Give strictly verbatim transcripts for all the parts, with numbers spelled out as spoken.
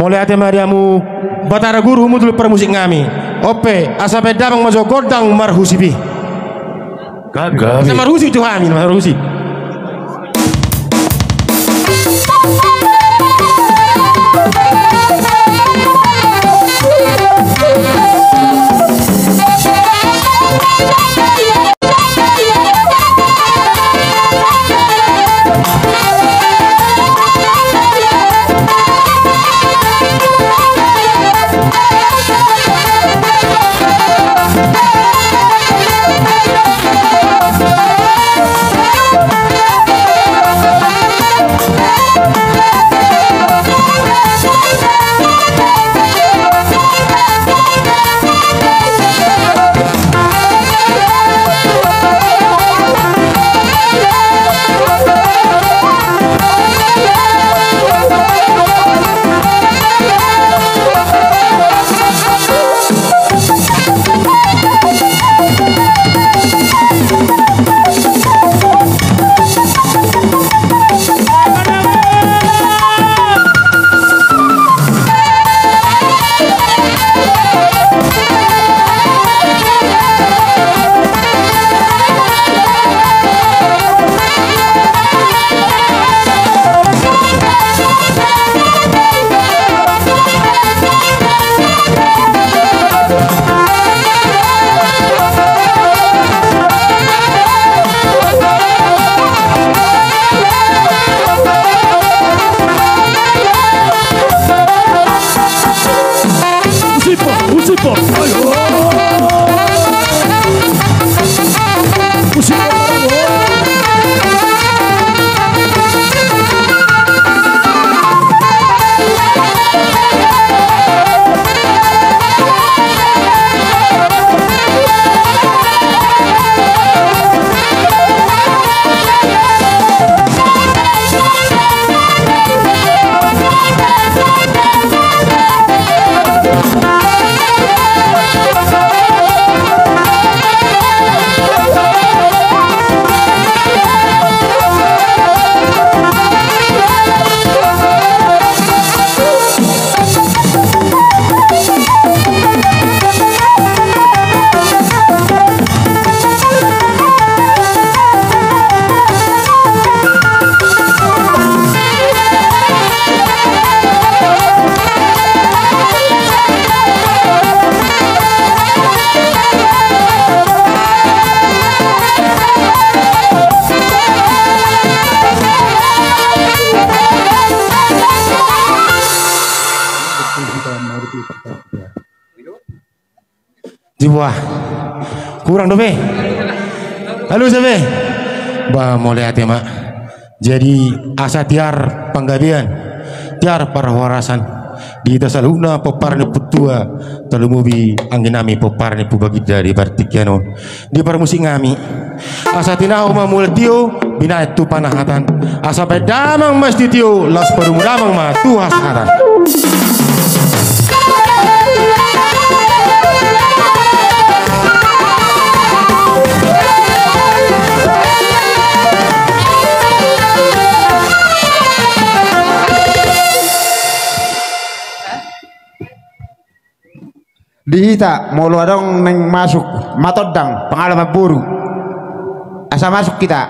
Mauliate ma di hamu Batara Guru, humundul parmusik nami. On pe, asa baen damang ma jo gondang marhusip i. Gabe. Asa marhusip jo hami, marhusip. Dibuah. Kurang dope. Halo, sabe. Bah, mauliate ma. Jadi, asa tiar panggabean, tiar parhorasan di hita saluhutna pomparan ni ompunta, tarlumobi anggi nami pomparan ni Ompu Baginda di partingkian on. Di parmusik nami. Asa tinahu ma mula tio, binahen tu panahatan. Asa baen damang ma sitio, laos padomu damang ma tu hasahatan. Di hita, molo adong naeng masuk, matondang, pangalaman boru. Asa masuk hita.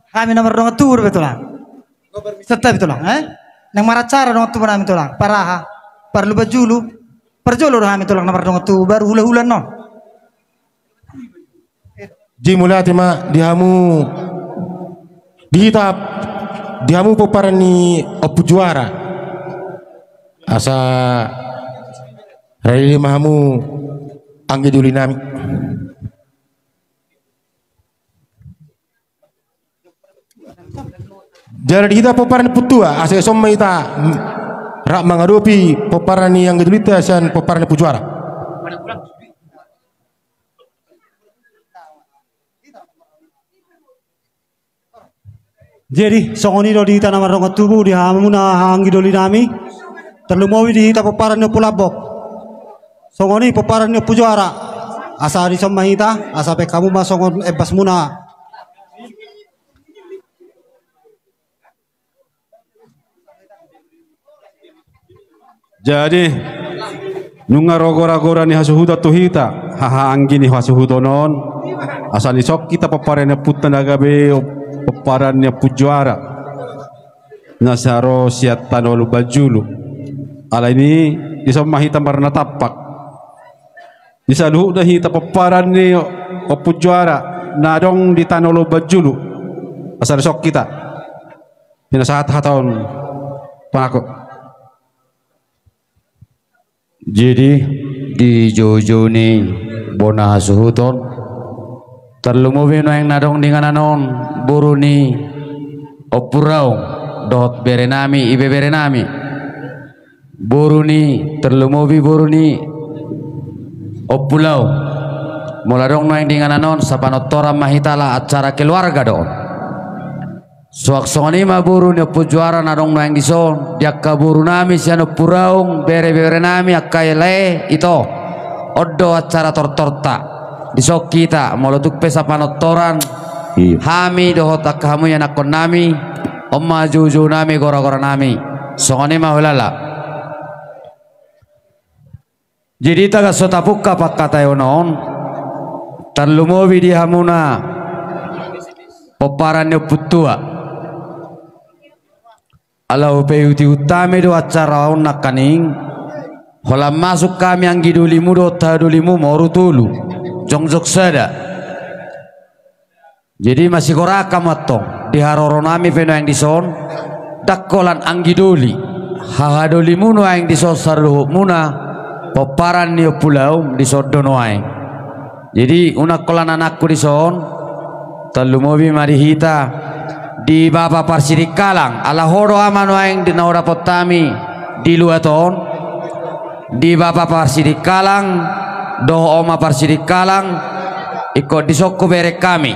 Hami na mardongan tubu dope, Tulang. Santabi, Tulang, eh? Naeng maracara dongan tubu nami, Tulang. Paraha, parluban julu, parjolo do hami, Tulang, na mardongan tubu, baru hula-hula annon. Jadi mauliate ma di hamu, di hita, di hamu pomparan ni Ompu Juara. Asa rade ma hamu anggi doli nami. Jala di hita pomparan ni ompunta, asa dison ma hita, mm, rap mangadopi pomparan ni anggi dolinta sian pomparan ni Ompu Juara. Jadi, songon i do di hita na mardongan tubu, di hamuna anggi doli nami, tarlumobi di hita pomparan ni Ompu Lambok. Songon i pomparan ni Ompu Juara, asa dison ma hita, asa baen hamu ma songon embasmuna. Jadi, nunga ro gora-gora ni hasuhuton tu hita, haha anggi ni hasuhuton on, asa dison hita pomparan ni ompunta na gabe, pomparan ni Ompu Juara. Na sai ro sian tano Lumbanjulu. Alani i, dison ma hita marnatampak. Di saluhutna hita pomparan ni Ompu Juara, na adong di tano Lumbanjulu. Asa dison hita. Pinasahat hata on, panako. Jadi, di joujou ni bona hasuhuton, tarlumobi nuaeng na adong di inganan on, boru ni Ompu Raung, dohot bere nami, ibebere nami. Boru ni, tarlumobi boru ni Ompu Laum. Molo adong nuaeng di inganan on, sapanontoran ma hita ala acara keluarga do on. Suang songon i ma boru ni Ompu Juara na adong nuaeng dison, di angka boru nami sian Ompu Raung, bere-bere nami, angka lae, ito. On do acara tortorta. Dison hita, molo tung pe sapanontoran, iya, hami dohot angka hamu ianakhon nami, on ma joujou nami, gora-gora nami. Songon i ma hulala. Jadi tagan so tapungka pangkataion on, tarlumobi di hamuna pomparan ni ompunta. Ala hupaihut-ihut hami do acara on nangkaning, holan masuk hami anggi dolimu dohot haha dolimu moru tolu, jongjong sada. Jadi masigorakan ma antong, di haroro nami pe nuaeng dison, ndang holan anggi doli, haha dolimu nuaeng dison saluhutmuna, pomparan ni Ompu Laum dison do nuaeng. Jadi unang holan anakku dison, tarlumobi ma di hita, di Bapa Parsidikalang, ala ho do ama nuaeng di na hudapot hami di luat on, di Bapa Parsidikalang, dohot Oma Parsidikalang, ingkon dison hubereng hami.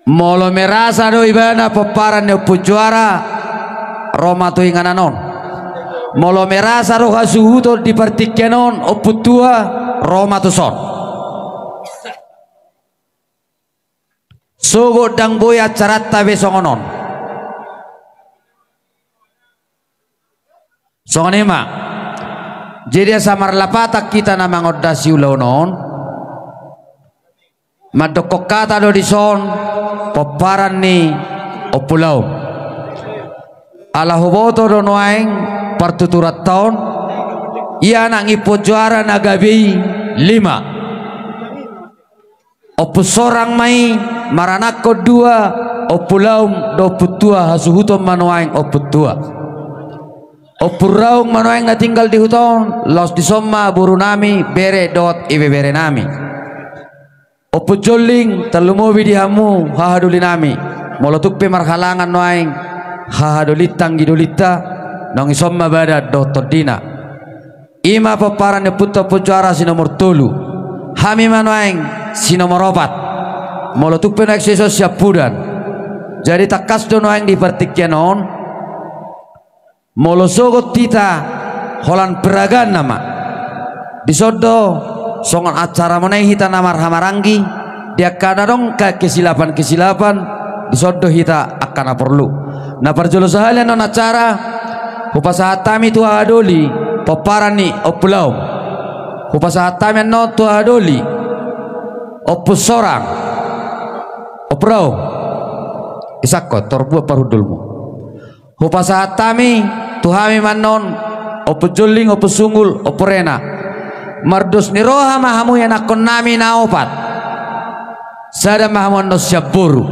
Molo merasa do ibana pomparan ni Ompu Juara, ro ma tu inganan on. Molo merasa do hasuhuton di partingkian on, Ompunta, ro ma tuson. Sogot ndang boi acaranta be songon on. Songon i ma. Jadi asa marlapatan hita na mangondasi ulaon on, mandokkon hata do dison pomparan ni Ompu Laum. Ala huboto do nuaeng partuturanta on, ia nang Ompu Juara na gabe i lima. Ompu Sorang ma i, maranakhon dua, Ompu Laum dohot Ompunta, hasuhuton ma nuaeng Ompunta. Ompu Raung ma nuaeng na tinggal di huta on, laos dison ma boru nami, bere dohot ibebere nami. Ompu Jolling, tarlumobi di hamu, haha doli nami. Molo tung pe marhalangan nuaeng, haha dolinta, anggi dolinta, naung dison ma badan dohot tondina. I ma pomparan ni Ompunta Ompu Juara si nomor tolu. Hami ma nuaeng si nomor opat. Molo tung pe nuaeng so dison siampudan. Jadi tangkas do nuaeng di partingkian on. Molo sogot hita holan peraganna ma. Dison do songon acara muna i hita na marhamaranggi. Di angka na adong angka kesilapan-kesilapan, dison do hita angka na porlu. Na parjolo sahali annon acara, hupasahat hami tu haha doli, pomparan ni Ompu Laum. Hupasahat hami annon tu haha doli, Ompu Sorang, Ompu Raung. Isangkon, tor buat parhundulmu. Hupasahat hami, tu hami ma annon, Ompu Jolling, Ompu Sunggul, Ompu Rena. Mardos ni roha ma hamu ianakhon nami na opat. Sada ma hamu annon sian boru.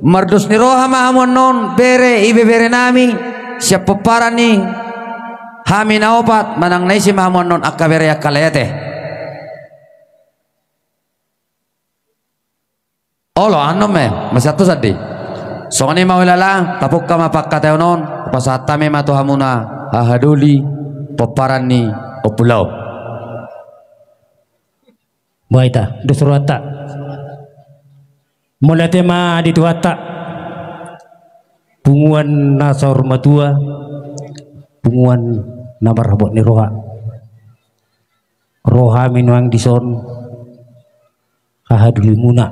Mardos ni roha ma hamu annon bere ibebere nami, sian pomparan ni hami na opat, manang na ise ma hamu annon angka bere angka lae ate. Olo, annon ma, masiantosan do i. Songon i ma hulala, tapungka ma pangkataion on, hupasahat hami ma tu hamuna, haha doli, pomparan ni Ompu Laum. Baita, dos rohanta. Mauliate ma di Tuhanta. Punguan na saur matua, punguan na marhabot ni roha. Ro hami nuaeng dison, haha dolimuna,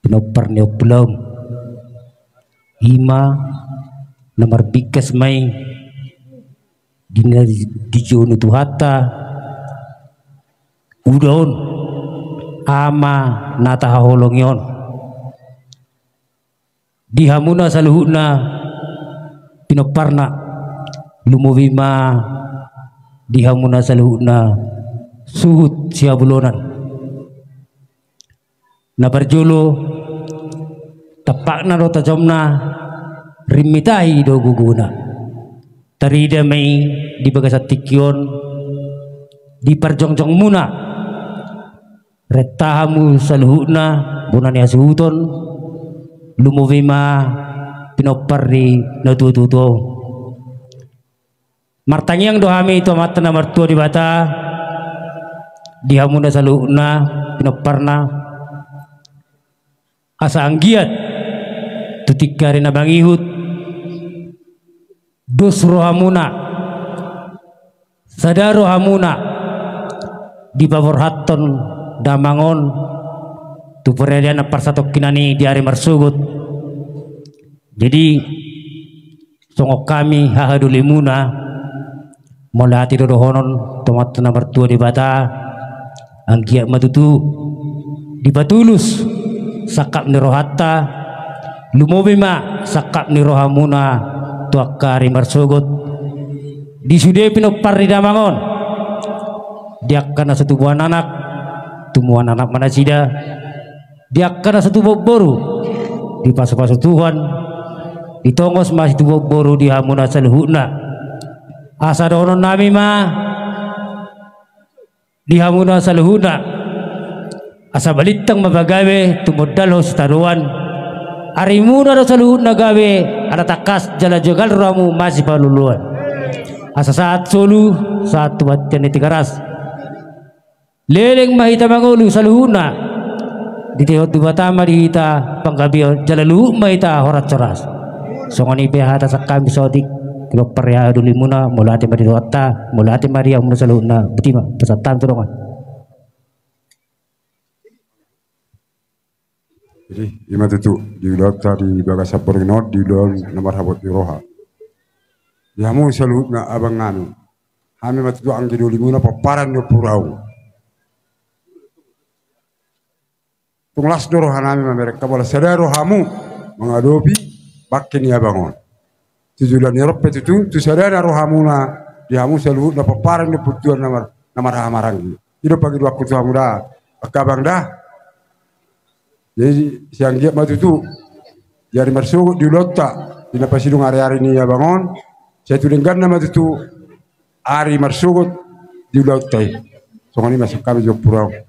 pinompar ni Ompu Laum. I ma Na marbingkas ma i di na dijou ni Tuhanta uda on, ama na tahaholongi on. Di hamuna saluhutna pinomparna, lumobi ma di hamuna saluhutna suhut sihabulonan. Na parjolo, tampakna do tajomna, rimmitahi do gogona. Tarida ma i di bagasan tingki on, di parjongjongmuna. Renta hamu saluhutna bona ni hasuhuton, lumobi ma pinompar ni natuatua on. Martangiang do hami tu Amanta na martua Debata di hamuna saluhutna pinomparna, asa anggiat tu tingki ari na mangihut, dos rohamuna, sada rohamuna dipaborhathon damang on tu paradanan parsatongkinan i di ari marsogot. Jadi, songon hami hahadolimuna, mauliate do dohonon tu Amanta na martua Debata, anggiat ma tutu dipatulus sangkap ni rohanta, lumobi ma sangkap ni rohamuna tu angka ari marsogot. Di sude pinompar ni damang on, di angka na so tubuan anak, tumuan anak ma nasida, di angka na so tubuan boru, dipasupasu Tuhan, ditongos ma situbuan boru di hamuna saluhutna. Asa dohononnami ma di hamuna saluhutna, asa balintang ma pagabe tumundalhon sitadoan. Arimuna do saluhutna gabe ala tangkas jala jogal rohamu masipaluluan. Asa sahat solu, sahat tu bontean ni Tigaras. Leleng ma hita mangolu saluhutna. Ditehon Debata ma di hita panggabeon jala luhut ma hita horas-horas. Songon i pe hata sian hami saotik, pinompar ni hahadolimuna, mauliate ma di Tuhanta, mauliate ma di hamuna saluhutna, botima, pasahat hami tu dongan. Jadi, i ma tutu, di ulaonta di bagasan borngin on, di ulaon na marhabot ni roha. Di hamu saluhutna abangnami. Hami ma tutu anggi dolimuna pomparan ni ompunami. Tung las do rohanami mamereng hamu, ala sada rohamu mangadopi bangke ni abang on. Tu joloan ni on pe tutu, tu sadana rohamuna, di hamu saluhutna pomparan ni ompunta na mar-, na marhahamaranggi. I do pangidoanku tu hamu da, angka abang da. Jadi, sai anggiat ma tutu, di ari marsogot di ulaonta, di na pasidung ari-ari ni abang on, sai tu dengganna ma tutu, ari marsogot di ulaonta i. Songon i ma sian hami tu ompunami.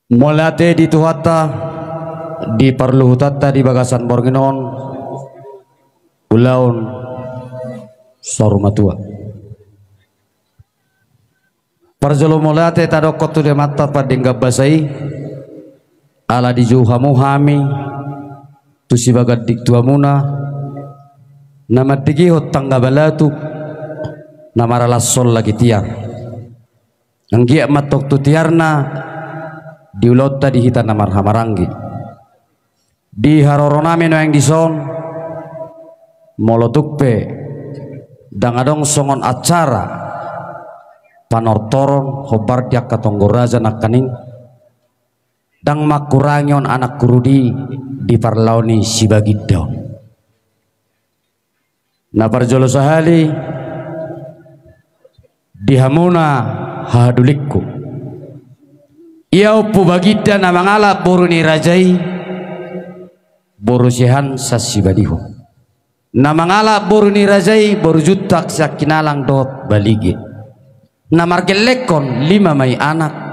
Mauliate di Tuhanta, di parluhutanta di bagasan borngin on, ulaon saur matua. Parjolo mauliate tadokkon tu Debata pardenggan basa i, ala dijou hamu hami, tu sibagandik tuamuna, na mandigihon tangga balatuk, na maralashon lagi tiar. Anggiat ma tong tu tiarna, di ulaonta di hita na marhahamaranggi. Di haroronami nuaeng dison, molo tung pe, ndang adong songon acara, panortoron, hombar di angka tonggo raja nangkaning, ndang mangkurangi on anak rudi, di parlao ni si Baginda on. Na parjolo sahali, di hamuna hahadulingku. Ia Ompu Baginda na mangalap boru ni raja i, boru Siahaan Sasibalihon. Na mangalap boru ni raja i, boru Juntak Siangkinalang dohot Balige. Na margellenghon lima ma i anak,